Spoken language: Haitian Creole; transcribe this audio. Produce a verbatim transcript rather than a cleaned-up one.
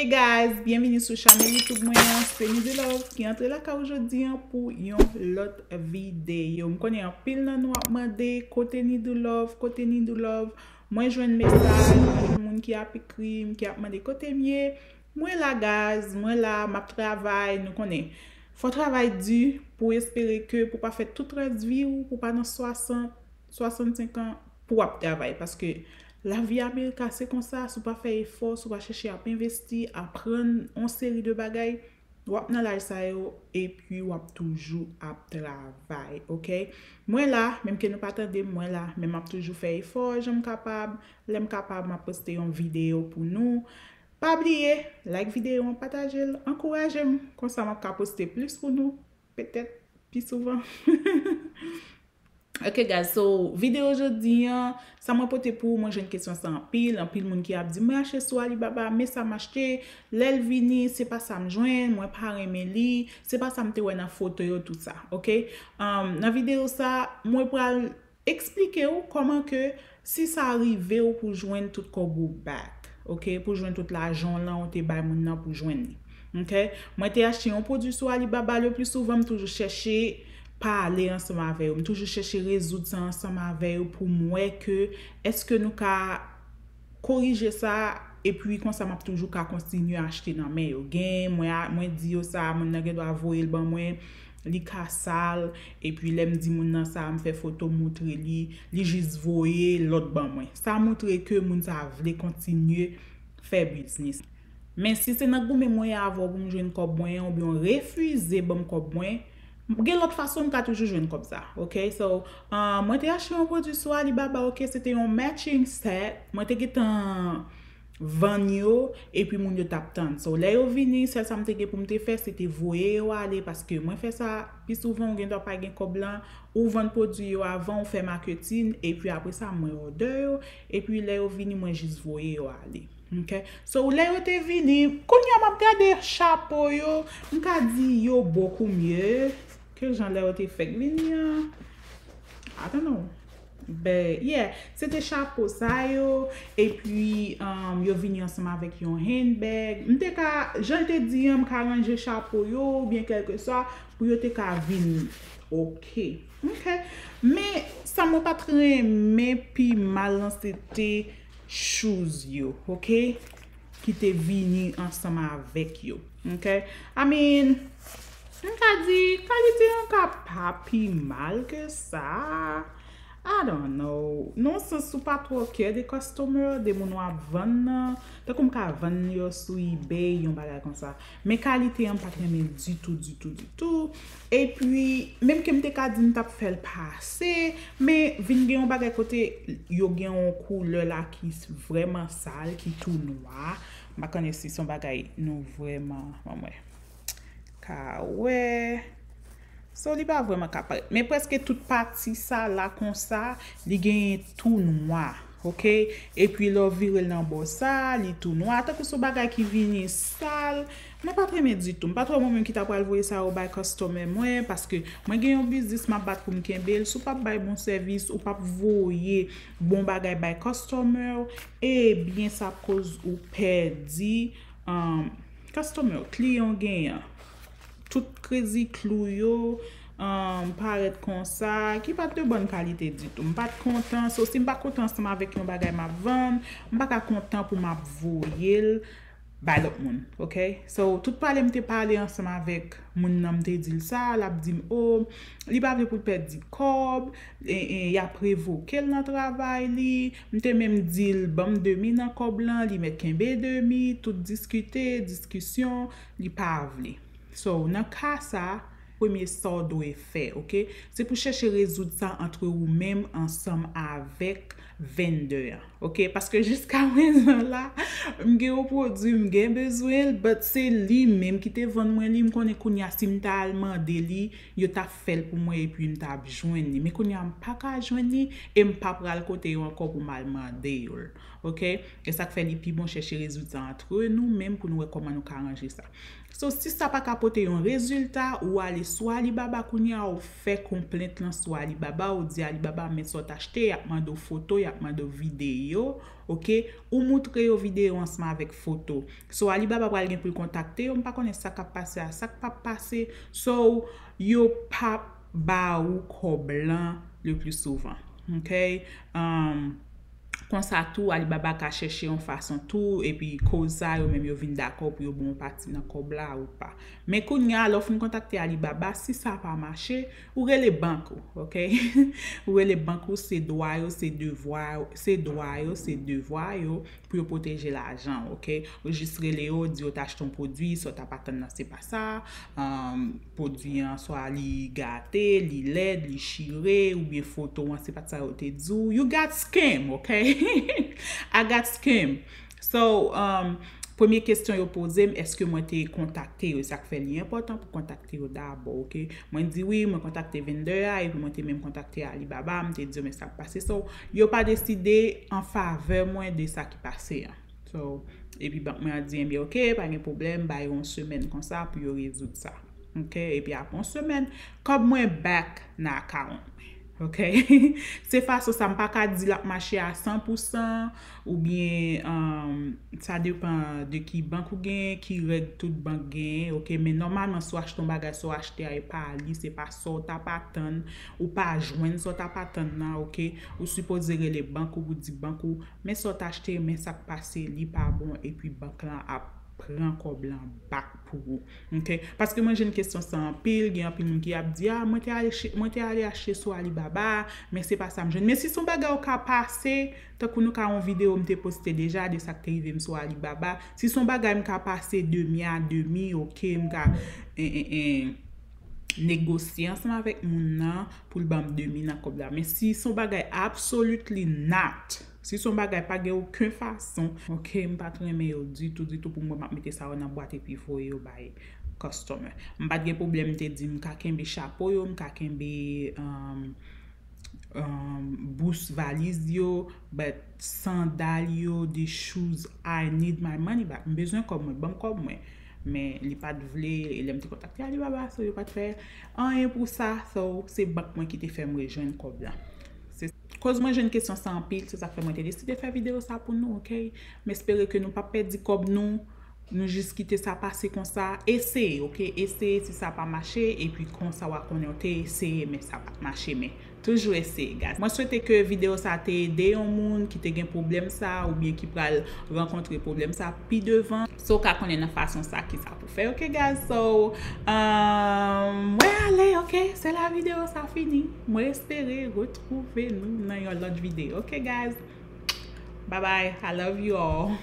Guys, byenvini sou chanèl YouTube mwen an, se Nidou Love ki antre lakay ou jodi an pou yon lòt videyo. M konnen anpil nan nou ap mande kote Nidou Love, kote Nidou Love. Mwen jwenn mesaj, mwen jwenn moun ki ap ekri m, ki ap mande kote m ye. Mwen la, guys, mwen la, m ap travay, nou konnen. Fò travay di pou espere ke pou pa fè tout rès vi w, pou pa nan swasant, swasannsenk an, pou w ap travay. Paske lavi Amerika se konsa, si w pa fè efò, si w pa chèche ap envesti, aprann yon seri de bagay, w ap nan laj sa yo, epi w ap toujou ap travay, oke? Mwen la, menm ke nou pa tande m, mwen la, men m ap toujou fè efò, jan m kapab, lè m kapab, m ap poste yon videyo pou nou. Pa bliye, like videyo an, pataje l, ankouraje m, konsa m ap ka poste plis pou nou, petèt pi souvan. Ok, guys, so, videyo jodi an, sa mwen pote pou ou, mwen jwenn kesyon sa anpil, anpil moun ki ap di, mwen achte sou Alibaba, men sa m achte, lè l vini, se pa sa m jwenn, mwen pa renmen li, se pa sa m te wè nan foto yo, tout sa, ok? Um, nan videyo sa, mwen pral eksplike w kòman ke si sa rive w pou jwenn tout kòb ou back, ok? Pou jwenn tout lajan w lan ou te bay moun nan pou jwenn li. Ok? Mwen te achte yon pwodui sou Alibaba, le pli souvan m toujou chèche pale ansanm avè yo. M toujou chèche rezoud sa ansanm avè yo pou m wè ke èske nou ka korije sa, epi konsa m ap toujou ka kontinye achte nan men yo. Gen, mwen, a- mwen di yo sa, moun nan gen dwa voye l ban mwen, li ka sal, epi lè m di moun nan sa, m fè foto, m moutre li, li jis voye lòt ban mwen. Sa moutre ke moun sa vle kontinye fè biznis. Men si se nan goumen mwen ye avè w pou m jwenn kòb mwen an, oubyen w refize ban m kòb mwen, gen lòt fason m ka toujou jwenn kòb sa, ok? So, uh, mwen te achte yon pwodui sou Alibaba, ok? Se te yon matching set. Mwen te gentan vann yo, epi moun yo t ap tann. So, lè yo vini, sèl sa m te gen pou m te fè, se te voye yo ale, paske mwen fè sa pi souvan, ou gen dwa pa gen kòb lan, ou vann pwodui yo avan, ou fè maketin, epi apre sa, mwen òdè yo, epi lè yo vini, mwen jis voye yo ale. Ok? So, lè yo te vini, kounye a m ap gade chapo yo, m ka di yo beaucoup mieux ke jan lè yo te fèk vini an. I don't know. But, yeah, se te chapo sa yo, epi um, yo vini ansanm avèk yon handbag. M te ka, jan l te di an, m ka ranje chapo yo, oubyen kèlkeswa, pou yo te ka vini. Ok. Ok. Men, sa mwen pa t renmen pi mal lan, se te shoes yo, ok? Ki te vini ansanm avèk yo, ok? I mean, m ka di, kalite an ka pa pi mal ke sa. I don't know. Nan yon sans, ou pa twò care de customer, de moun w ap vann nan. Tankou m ka vann yo sou eBay, yon bagay konsa. Men kalite an, m pa t renmen ditou, ditou, ditou. Epi, menm ke m te ka di m t ap fè l pase, men vin gen yon bagay kote yo gen yon koulè la ki vrèman sal, ki tou nwa. M pa konnen si se yon bagay nou vrèman, ban m wè. Ka wè. So, li pa vrèman ka parèt. Men prèske tout pati sa la konsa, li genyen tou nwa. Ok? Epi lè w vire l nan bò sa, li tou nwa. Tankou se yon bagay ki vini sal, mwen pa t renmen ditou. M pa t wè mwen menm ki ta pral voye sa yo bay customer mwen, paske mwen gen yon biznis m ap bat pou m kenbe l. Si w p ap bay bon sèvis, ou p ap voye bon bagay bay customer w, ebyen sa ap koz ou pèdi, um, customer w, kliyan w genyen an. Tout krezi klou yo, um, parèt konsa, ki pa t de bòn kalite ditou. M pa t kontan, so si m pa kontan ansanm avèk yon bagay m ap vann, m pa ka kontan pou m ap voye l bay lòt moun, ok? So, tout pale m te pale ansanm avèk moun nan, m te di l sa, l ap di m, o, li pa vle pou l pèdi kòb, e, e, y ap revoke l nan travay li. M te menm di l, ban m demi nan kòb lan, li mèt kenbe demi, tout diskite, diskisyon, li pa vle. So, nan ka sa, premye sa w dwe fè, ok? Se pou chèche rezoud sa antre ou menm ansanm avèk vendè an, ok? Paske jiska prezan la, m gen yon pwodui, m gen bezwen l, but se li menm ki te vann mwen li, m konnen kounye a si m ta al mande li, yo t ap fè l pou mwen epi m t ap jwenn li. Men kounye a m pa ka jwenn li e m pa pral kote yo ankò pou m al mande yo l, ok? E sa k fè li pi bon chèche rezoud sa antre nou menm pou nou wè kòman nou ka ranje sa. So, si sa pa ka pote yon rezilta, ou ale sou Alibaba kounye a, ou fè konplent lan sou Alibaba, ou di Alibaba, men sa w t achte, y ap mande w foto, y ap mande w videyo, oke? Ou moutre yo videyo ansanm avèk foto. So, Alibaba pral gen pou l kontakte yo, m pa konnen sa k ap pase a, sa k p ap pase. So, yo p ap ba ou kòb lan le plus souvent, oke? Um, Konsa tou, Alibaba ka chèche yon fason tou, epi koz sa, yo menm yo vin dakò pou yo ba w yon pati nan kòb la ou pa. Men kounye a, lè w fin kontakte Alibaba, si sa pa mache, ou rele bank ou, oke? Ou rele bank ou, se dwa yo, se devwa yo, se dwa yo, se devwa yo pou yo pwoteje lajan w, oke? Ou jis rele yo, di yo t achte yon pwodui, sa w t ap atann nan se pa sa, um, pwodui an swa li gate, li lèd, li chire, oubyen foto an se pa t sa yo te di w. You got scam, oke? I got scam. So, um, premye kesyon yo poze m, èske mwen te kontakte yo? Sa k fè li enpòtan pou kontakte yo dabò, oke? Mwen di wi, mwen kontakte vendè a, epi mwen te menm kontakte Alibaba, m te di yo men sa k pase. So, yo pa deside an favè mwen de sa ki pase an. So, epi bank mwen an di, enbyen, oke, pa gen pwoblèm, ba yo yon semèn konsa pou yo rezoud sa. Oke, epi apre yon semèn, kòb mwen back nan akawont mwen. Oke? Se fason sa, m pa ka di l ap mache a san pou san, oubyen, um, sa depan de ki bank ou gen, ki règ tout bank genyen, oke? Men nòmalman, si w achte yon bagay, sa w achte a, e pa li, se pa sa w t ap atann, ou pa jwenn sa w t ap atann nan, oke? Ou sipoze rele bank ou pou di bank ou, men sa w t achte, men sa k pase, li pa bon, epi bank lan ap pran kòb lan back pou ou. Oke? Paske mwen jwenn kesyon sa anpil, gen anpil moun ki ap di, a, mwen te ale, mwen te ale achte sou Alibaba, men se pa sa m jwenn. Men si se yon bagay ou ka pase, tankou nou ka yon videyo m te poste deja de sa k te rive m sou Alibaba, si se yon bagay m ka pase demi a demi, oke, m ka, en, en, en, negosye ansanm avèk moun nan pou l ban m demi nan kòb la. Men si se yon bagay absolutely not, si se yon bagay pa gen okenn fason, oke, m pa t renmen yo ditou, ditou pou mwen m ap mete sa yo nan bwat epi voye yo bay customer. M pa t gen pwoblèm, m te di m ka kenbe chapo yo, m ka kenbe, um, um, bous valiz yo, but sandal yo, the shoes, I need my money back. M bezwen kòb mwen, ban m kòb mwen. Men li pa t vle, e lè m te kontakte Alibaba, so yo pa t fè anyen pou sa, so se bank mwen ki te fè m rejwenn kòb la. Se koz mwen jwenn kesyon sa anpil, se sa k fè mwen te deside fè videyo sa pou nou, oke? M espere ke nou p ap pèdi kòb nou, nou jis kite sa pase konsa. Eseye, oke? Eseye, si sa pa mache, epi konsa w a konnen w te eseye, men sa pa t mache, men toujou eseye, guys. Mwen swete ke videyo sa te ede yon moun ki te gen pwoblèm sa, oubyen ki pral rankontre pwoblèm sa pi devan. So, w ka konnen nan fason sa ki sa pou fè, oke, guys? So, um, mwen ale, oke? Se la videyo sa fini. Mwen espere retwouve nou nan yon lòt videyo, oke, guys? Bye bye. I love you all.